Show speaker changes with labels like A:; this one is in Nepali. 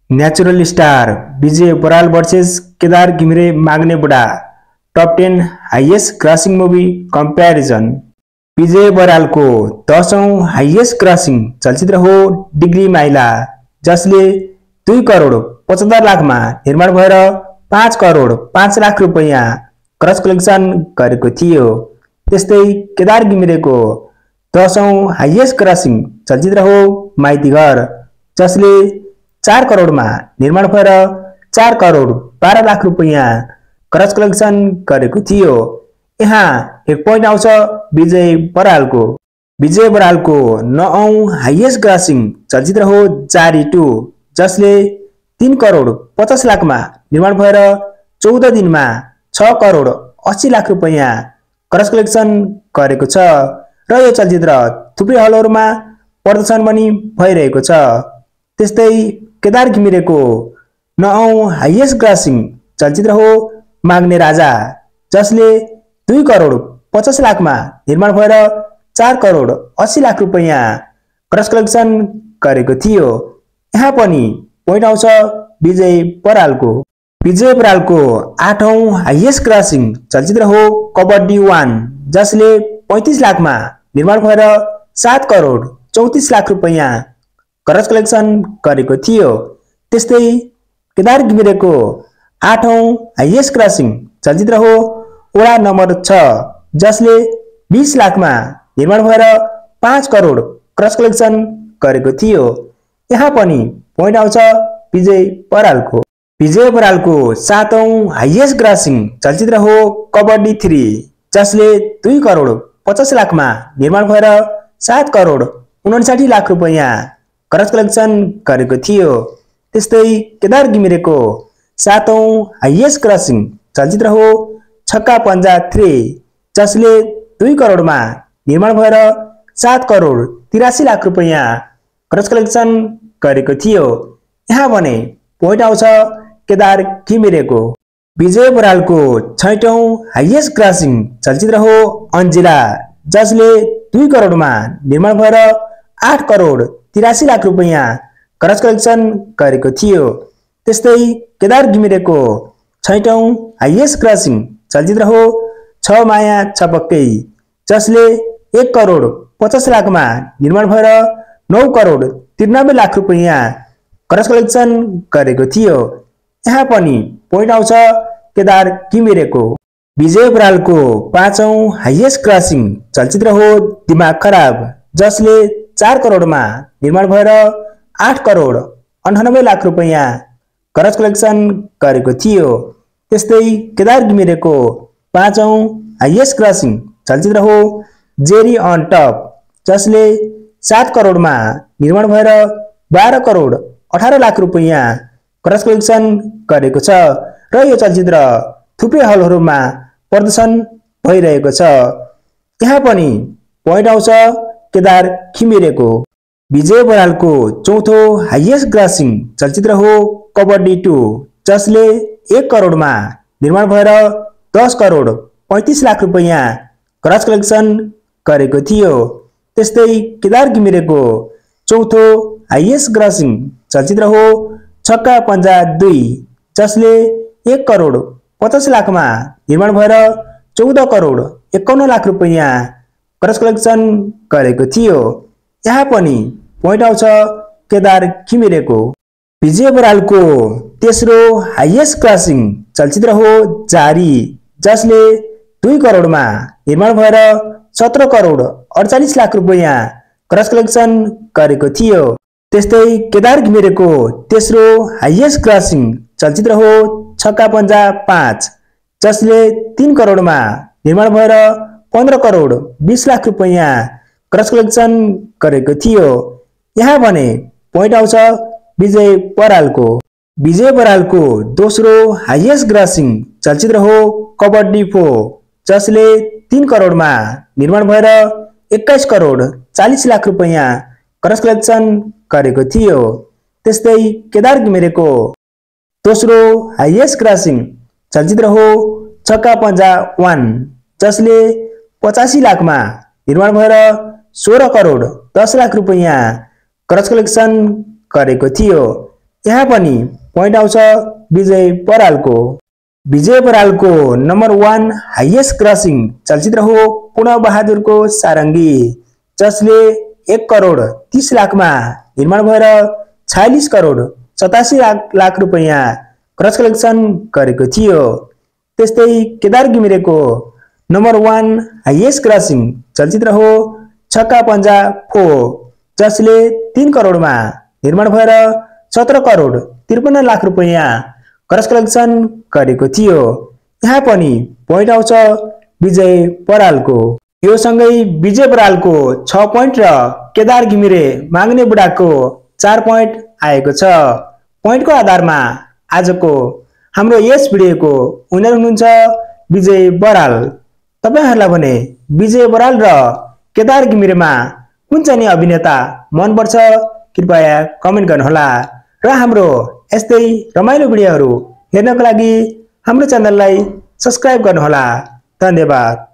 A: Natural star Bijay Baral versus Kedar Ghimire Magne Budha top 10 highest crossing movie comparison. Bijay बरालको 10औं हाइएस्ट क्रसिङ चलचित्र हो डिग्री माइला, जसले 2 करोड 75 लाखमा निर्माण भएर 5 करोड 5 लाख रुपैयाँ क्रस कलेक्सन गरेको थियो। त्यस्तै केदार घिमिरेको 10औं हाइएस्ट क्रसिङ चलचित्र हो माइती घर, जसले 4 करोडमा निर्माण भएर 4 करोड 12 लाख रुपैयाँ क्रस कलेक्सन गरेको थियो। यहाँ एक पोइन्ट आउँछ विजय बरालको। विजय बरालको 9औं हाइएस्ट क्रसिङ चलचित्र हो जारी 2, जसले 3 करोड 50 लाखमा निर्माण भएर 14 दिनमा 6 करोड 80 लाख रुपैयाँ क्रस कलेक्सन गरेको छ र यो चलचित्र थुप्रै हलहरूमा प्रदर्शन पनि भइरहेको छ। त्यस्तै केदार घिमिरेको 9औं हाइएस्ट क्रसिङ चलचित्र हो माग्ने राजा, जसले 2 करोड 50 लाखमा निर्माण भएर 4 करोड 80 लाख रुपैयाँ क्रस कलेक्सन गरेको थियो। यहाँ पनि पोइन्ट आउँछ विजय बरालको। विजय बरालको 8औं हाइएस्ट क्रसिङ चलचित्र हो कबड्डी 1, जसले 35 लाखमा निर्माण भएर 7 करोड 34 लाख रुपैयाँ क्रस कलेक्सन गरेको थियो। त्यस्तै केदार घिमिरेको 8औं हाइएस्ट क्रसिङ चलचित्र हो वडा नम्बर 6, जसले 20 लाखमा निर्माण भएर 5 करोड क्रस कलेक्सन गरेको थियो। यहाँ पनि पोइन्ट आउँछ विजय बरालको। विजय बरालको 7औं हाइएस्ट क्रसिङ चलचित्र हो कबड्डी 3, जसले 2 करोड 50 लाखमा निर्माण भएर 7 करोड 59 लाख रुपैयाँ क्रस कलेक्सन गरेको थियो। त्यस्तै केदार घिमिरेको 7औं हाइएस्ट क्रसिङ चलचित्र हो छक्का पञ्जा 3, जसले 2 करोडमा निर्माण भएर 7 करोड 83 लाख रुपैयाँ क्रस कलेक्सन गरेको थियो। यहाँ भने पोइन्ट आउँछ केदार घिमिरेको। विजय बरालको 6औं हाइएस्ट क्रसिङ चलचित्र हो अन्जिला, जसले 2 करोडमा निर्माण भएर 8 करोड 83 लाख रुपैयाँ क्रस कलेक्सन गरेको थियो। त्यस्तै केदार घिमिरेको 6औं हाइएस्ट क्रसिङ चलचित्र हो छ माया छपक्कै, जसले 1 करोड 50 लाखमा निर्माण भएर 9 करोड 93 लाख रुपैयाँ क्रस कलेक्सन गरेको थियो। यहाँ पनि पोइन्ट आउँछ केदार घिमिरेको। विजय बरालको 5औं हाइएस्ट क्रसिङ चलचित्र हो दिमाग खराब, जसले 4 करोडमा निर्माण भएर 8 करोड 98 लाख रुपैयाँ क्रस कलेक्सन गरेको थियो। त्यस्तै केदार घिमिरेको 5औं हाइएस्ट क्रसिङ चलचित्र हो जेरी अन टप, जसले 7 करोडमा निर्माण भएर 12 करोड 18 लाख रुपैयाँ क्रस कलेक्सन गरेको छ र यो चलचित्र थुप्रै हलहरूमा प्रदर्शन भइरहेको छ। यहाँ पनि पोइन्ट आउँछ केदार घिमिरेको। विजय बरालको 4थो हाइएस्ट क्रसिङ चलचित्र हो कबड्डी 2, जसले 1 करोडमा निर्माण भएर 10 करोड 35 लाख रुपैयाँ क्रस कलेक्सन गरेको थियो। त्यस्तै केदार घिमिरेको 4थो हाइएस्ट क्रसिङ चलचित्र हो छक्का पञ्जा 2, जसले 1 करोड 50 लाखमा निर्माण भएर 14 करोड 51 लाख रुपैयाँ क्रस कलेक्सन गरेको थियो। यहाँ पनि पोइन्ट आउँछ केदार घिमिरेको। विजय बरालको 3रो हाइएस्ट क्रसिङ चलचित्र हो जारी, जसले 2 करोडमा निर्माण भएर 17 करोड 48 लाख रुपैयाँ क्रस कलेक्सन गरेको थियो। त्यस्तै केदार घिमिरेको 3रो हाइएस्ट क्रसिङ चलचित्र हो छक्का पञ्जा 5, जसले 3 करोडमा निर्माण भएर 15 करोड 20 लाख रुपैयाँ क्रस कलेक्सन गरेको थियो। यहाँ भने पोइन्ट आउँछ विजय बरालको। विजय बरालको 2रो हाइएस्ट क्रसिङ चलचित्र हो कबड्डी 4, जसले 3 करोडमा निर्माण भएर 21 करोड 40 लाख रुपैयाँ क्रस कलेक्सन गरेको थियो। त्यस्तै केदार घिमिरेको 2रो हाइएस्ट क्रसिङ चलचित्र हो छक्का पञ्जा 1, जसले 85 लाखमा निर्माण भएर 16 करोड 10 लाख रुपैयाँ क्रस कलेक्सन गरेको थियो। यहाँ पनि पोइन्ट आउँछ विजय बरालको। विजय बरालको नम्बर 1 हाइएस्ट ग्रसिङ चलचित्र हो पूर्ण बहादुरको सारङ्गी, जसले 1 करोड 30 लाखमा निर्माण भएर 46 करोड 87 लाख रुपैयाँ ग्रस कलेक्सन गरेको थियो। त्यस्तै केदार घिमिरेको नम्बर 1 हाइएस्ट ग्रसिङ चलचित्र हो छक्का पञ्जा 4, जसले 3 करोडमा निर्माण भएर 17 करोड 53 लाख रुपैयाँ ग्रस कलेक्सन गरेको थियो। यहाँ पनि पोइन्ट आउँछ विजय बरालको। यो सँगै विजय बरालको 6 पोइन्ट र केदार घिमिरे माग्ने बुढाको 4 पोइन्ट आएको छ। पोइन्टको आधारमा आजको हाम्रो यस भिडियोको विनर हुनुहुन्छ विजय बराल। तपाईहरुलाई भने विजय बराल र केदार घिमिरेमा कुन चाहिँ अभिनेता मन पर्छ कृपया कमेन्ट गर्नुहोला र हाम्रो यस्तै रमाइलो भिडियोहरु हेर्नको लागि हाम्रो च्यानललाई सब्स्क्राइब गर्नुहोला। धन्यवाद।